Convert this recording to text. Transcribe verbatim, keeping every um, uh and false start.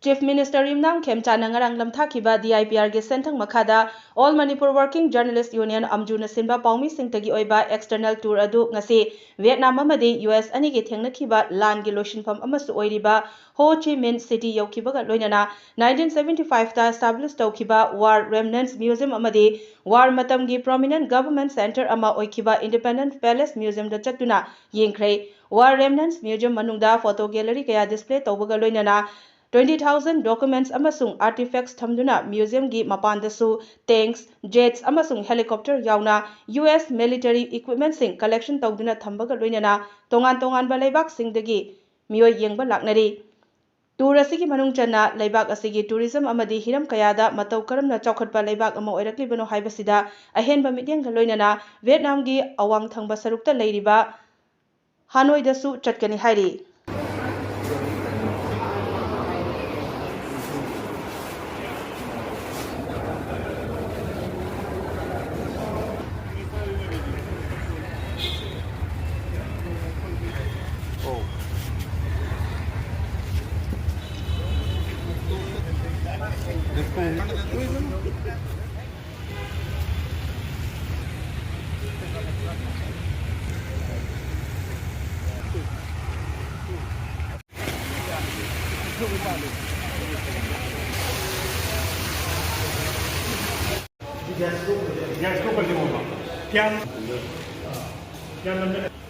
Chief Minister ꯌꯨꯝꯅꯥꯝ ꯈꯦꯝꯆꯥꯟꯅ ꯉꯔꯥꯡ ꯂꯝꯊꯥꯈꯤꯕ D I P R ꯒꯤ ꯁꯦꯟꯊꯪ ꯃꯈꯥꯗ All Manipur Working Journalist Union, ꯑꯝꯖꯨꯅ ꯁꯤꯟꯕ ꯄꯥꯎꯃꯤꯁꯤꯡꯇꯒꯤ ꯑꯣꯏꯕ external tour ꯑꯗꯨ ꯉꯁꯤ ꯚꯤꯌꯦꯠꯅꯥꯝ ꯑꯃꯗꯤ U S ꯑꯅꯤꯒꯤ ꯊꯦꯡꯅꯈꯤꯕ ꯂꯥꯟꯒꯤ ꯂꯣꯏꯁꯤꯟꯐꯝ ꯑꯃꯁꯨ ꯑꯣꯏꯔꯤꯕ Ho Chi Minh City ꯌꯧꯈꯤꯕꯒ ꯂꯣꯏꯅꯅ nineteen seventy five ꯇ establish ꯇꯧꯈꯤꯕ War Remnants Museum ꯑꯃꯗꯤ war ꯃꯇꯝꯒꯤ prominent government center ꯑꯃ ꯑꯣꯏꯈꯤꯕ Independence Palace Museum ꯗ ꯆꯠꯇꯨꯅ ꯌꯦꯡꯈ꯭ꯔꯦ꯫ War Remnants Museum ꯃꯅꯨꯡꯗ photo gallery ꯀꯌꯥ display ꯇꯧꯕꯒ ꯂꯣꯏꯅꯅ twenty thousand documents ꯑꯃꯁꯨꯡ artifacts ꯊꯝꯗꯨꯅ museum ꯒꯤ ꯃꯄꯥꯟꯗꯁꯨ tanks, jets ꯑꯃꯁꯨꯡ helicopter ꯌꯥꯎꯅ U S military equipment ꯁꯤꯡ collection ꯇꯧꯗꯨꯅ ꯊꯝꯕꯒ ꯂꯣꯏꯅꯅ ꯇꯣꯉꯥꯟ ꯇꯣꯉꯥꯟꯕ ꯂꯩꯕꯥꯛꯁꯤꯡꯗꯒꯤ ꯃꯤꯑꯣꯏ ꯌꯦꯡꯕ ꯂꯥꯛꯅꯔꯤ꯫ Tour ꯑꯁꯤꯒꯤ ꯃꯅꯨꯡ ꯆꯟꯅ ꯂꯩꯕꯥꯛ ꯑꯁꯤꯒꯤ tourism ꯑꯃꯗꯤ ꯍꯤꯔꯝ ꯀꯌꯥꯗ ꯃꯇꯧ ꯀꯔꯝꯅ ꯆꯥꯎꯈꯠꯄ ꯂꯩꯕꯥꯛ ꯑꯃ ꯑꯣꯏꯔꯛꯂꯤꯕꯅꯣ ꯍꯥꯏꯕꯁꯤꯗ ꯑꯍꯦꯟꯕ ꯃꯤꯠꯌꯦꯡꯒ ꯂꯣꯏꯅꯅ ꯚꯤꯌꯦꯠꯅꯥꯝꯒꯤ ꯑꯋꯥꯡ ꯊꯪꯕ ꯁꯔꯨꯛꯇ ꯂꯩꯔꯤꯕ ꯍꯥꯅꯣꯏꯗꯁꯨ ꯆꯠꯀꯅꯤ ꯍꯥꯏꯔꯤ꯫ गैस को कर दे बाबा। क्या, क्या नंबर है?